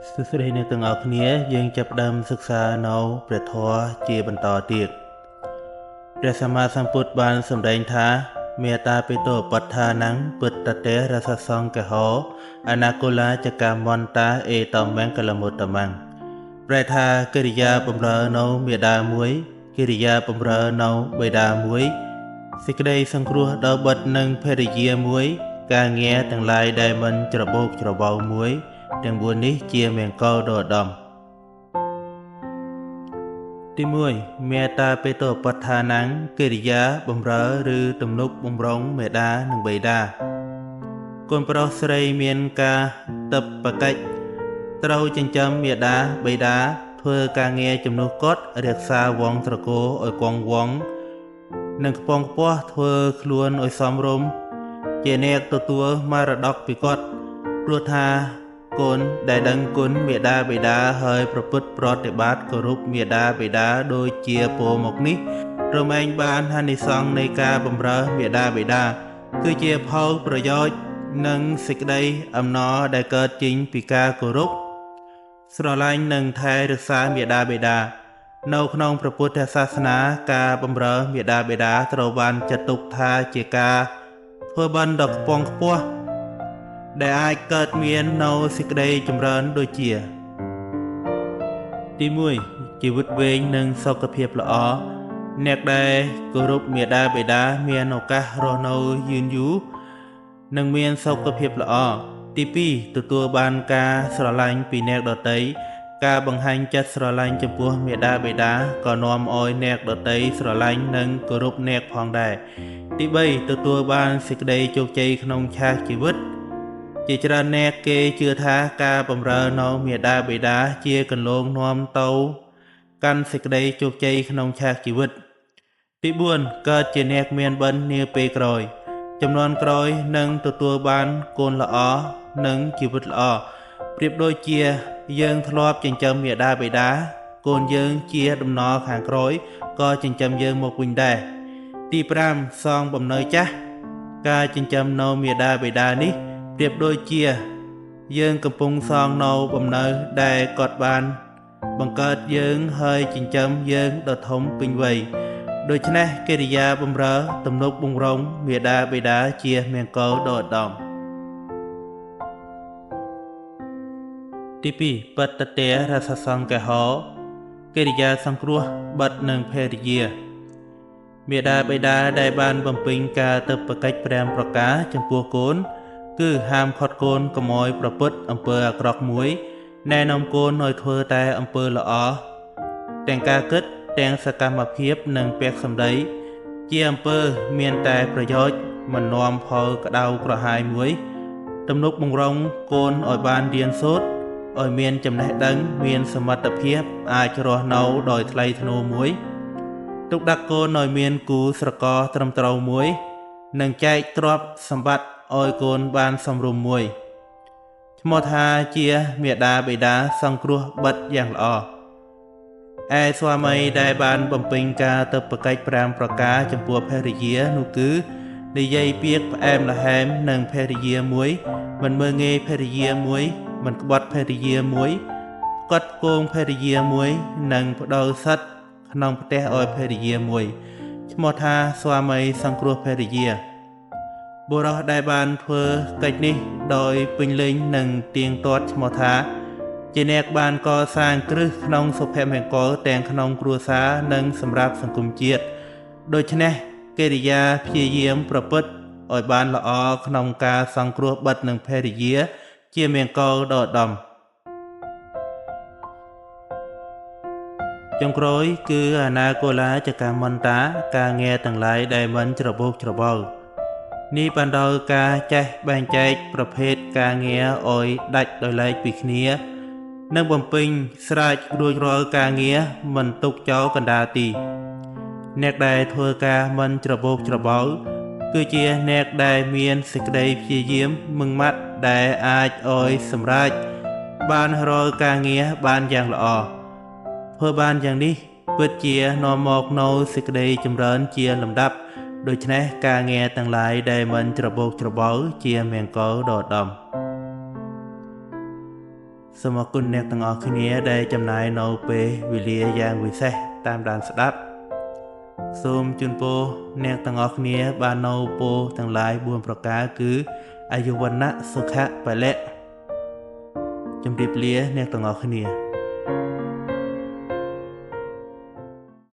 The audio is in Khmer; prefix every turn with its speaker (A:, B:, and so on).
A: សួស្តីអ្នកទាំងអស់គ្នាយើងចាប់ផ្ដើមសិក្សានៅព្រះធម៌ជាបន្តទៀតព្រះសម្មាសម្ពុទ្ធបានសម្ដែងថាមេត្តាបេតុបដ្ឋានੰពុទ្ធតេរសសង្កហោអនាគលាចកម្មន្តាអេតមង្គលមុត្តមੰប្រែថាកិរិយាបំរើនៅមេដាមួយកិរិយាបំរើនៅបិតាមួយសេចក្តីសង្គ្រោះដល់បុត្រនិងភរិយាមួយការងារទាំងឡាយដែលមិនច្របូកច្របល់មួយទាំង៤នេះជាមង្គលដ៏ឧត្តមទី1មេត្តាបេតុបដ្ឋានੰកិរិយាបំរើឬទំនុកបំរុងមេដានិងបិតាកូនប្រុសស្រីមានការតបកិច្ចត្រូវចិញ្ចឹមមេដាបិតាធ្វើការងារជំនួសគាត់រក្សាវងត្រកូលឲ្យគង់វង្សនិងខ្ពង់ខ្ពស់ធ្វើខ្លួនឲ្យសមរម្យជាអ្នកទទួលមរតកពីគាត់ព្រោះថាកូនដែលដឹងគុណមេដាបិតាហើយប្រព្រឹត្តប្រតិបត្តិគោរពមេដាបិតាដូចជាពោមកនេះរមែងបានអានិសង្សនៃការបម្រើមេដាបិតាគឺជាផលប្រយោជន៍និងសេចក្តីអំណរដែលកើតចេញពីការគោរពស្រឡាញ់និងថែរក្សាមេដាបិតានៅក្នុងព្រះពុទ្ធសាសនាការបម្រើមេដាបិតាត្រូវបានចាត់ទុកថាជាការធ្វើបុណ្យដ៏ខ្ពង់ខ្ពស់ដែលអាចកើតមាននៅសេចក្តីចម្រើនដូចជាទី1ជីវិតវែងនិងសុខភាពល្អអ្នកដែលគោរពមេដាបិតាមានឱកាសរស់នៅយឺនយូរនិងមានសុខភាពល្អទី2ទទួលបានការស្រឡាញ់ពីអ្នកដទៃការបង្ហាញចិត្តស្រឡាញ់ចំពោះមេដាបិតាក៏នាំឲ្យអ្នកដទៃស្រឡាញ់និងគោរពអ្នកផងដែរទី3ទទួលបានសេចក្តីជោគជ័យក្នុងឆាកជីវិតជាច្រើនអ្នកគេជឿថាការបម្រើនៅមេដាបិតាជាកន្លងនាំទៅកាន់សេចក្តីជោគជ័យក្នុងឆាកជីវិតទី4កើតជាអ្នកមានបុណ្យនាពេលក្រោយចំនួនក្រោយនឹងទទួលបានកូនល្អនិងជីវិតល្អប្រៀបដូចជាយើងធ្លាប់ចិញ្ចឹមមេដាបិតាកូនយើងជាដំណរខាងក្រោយក៏ចិញ្ចឹមយើងមកវិញដែរទី5សងបំណើចាស់ការចិញ្ចឹមនៅមេដាបិតានេះប្រៀបដូចជាយើងកំពុងសងនៅបំណើដែលគាត់បានបង្កើតយើងហើយចិញ្ចឹមយើងដល់ធំពេញវ័យដូច្នេះកិរិយាបំរើទំនុកបំរុងមេដាបិតាជាមង្គលដ៏ឧត្តមទី2បត្តតេរសសង្កហោកិរិយាសង្គ្រោះបុត្រនិងភរិយាមេដាបិតាដែលបានបំពេញការតបកិច្ច5ប្រការចំពោះកូនគឺហាមឃាត់កូនកុំឲ្យប្រព្រឹត្តអំពើអាក្រក់មួយណែនាំកូនឲ្យធ្វើតែអំពើល្អទាំងការគិតទាំងសកម្មភាពនិងពាក្យសម្ដីជាអំពើមានតែប្រយោជន៍មិននាំផលក្តៅក្រហាយមួយទំនុកបំរុងកូនឲ្យបានរៀនសូត្រឲ្យមានចំណេះដឹងមានសមត្ថភាពអាចរស់នៅដោយថ្លៃថ្នូរមួយទុកដាក់កូនឲ្យមានគូស្រករត្រឹមត្រូវមួយនិងចែកទ្រព្យសម្បត្តិឲ្យកូនបានសមរម្យមួយឈ្មោះថាជាមេដាបិតាសង្គ្រោះបុត្រយ៉ាងល្អឯស្វាមីដែលបានបំពេញការតបកិច្ច5ប្រការចំពោះភរិយានោះគឺនិយាយពាក្យផ្អែមល្ហែមនិងភរិយាមួយមិនមើលងាយភរិយាមួយមិនក្បត់ភរិយាមួយផ្គត់ផ្គងភរិយាមួយនិងផ្ដល់សិទ្ធិក្នុងផ្ទះឲ្យភរិយាមួយឈ្មោះថាស្វាមីសង្គ្រោះភរិយាបុរសដែលបានធ្វើកិច្ចនេះដោយពេញលេញនិងទៀងទាត់ឈ្មោះថាជាអ្នកបានកសាងគ្រឹះក្នុងសុភមង្គលទាំងក្នុងគ្រួសារនិងសម្រាប់សង្គមជាតិដូច្នេះកិរិយាព្យាយាមប្រព្រឹត្តឲ្យបានល្អក្នុងការសង្គ្រោះបុត្រនិងភរិយាជាមង្គលដ៏ឧត្តមចុងក្រោយគឺអនាគលាចកម្មន្តាការងារទាំងឡាយដែលមិនច្របូកច្របល់នេះបានដល់ការចេះបែងចែកប្រភេទការងារឲ្យដាច់ដោយឡែកពីគ្នានិងបំពេញស្រេចរួចរាល់ការងារមិនទុកចោលកណ្ដាលទីអ្នកដែលធ្វើការមិនច្របូកច្របល់គឺជាអ្នកដែលមានសេចក្តីព្យាយាមមឹងម៉ាត់ដែលអាចឲ្យសម្រេចបានរាល់ការងារបានយ៉ាងល្អធ្វើបានយ៉ាងនេះពិតជានាំមកនូវសេចក្តីចម្រើនជាលំដាប់ដូច្នេះការងារទាំងឡាយដែលមិនច្របូកច្របល់ជាមង្គលដ៏ឧត្តម សូមអរគុណអ្នកទាំងអស់គ្នាដែលចំណាយនៅពេលវេលាយ៉ាងវិសេសតាមដានស្ដាប់សូមជូនពរអ្នកទាំងអស់គ្នាបាននៅពរទាំងឡាយ4ប្រការគឺអាយុវណ្ណៈសុខៈពលៈជម្រាបលាអ្នកទាំងអស់គ្នា។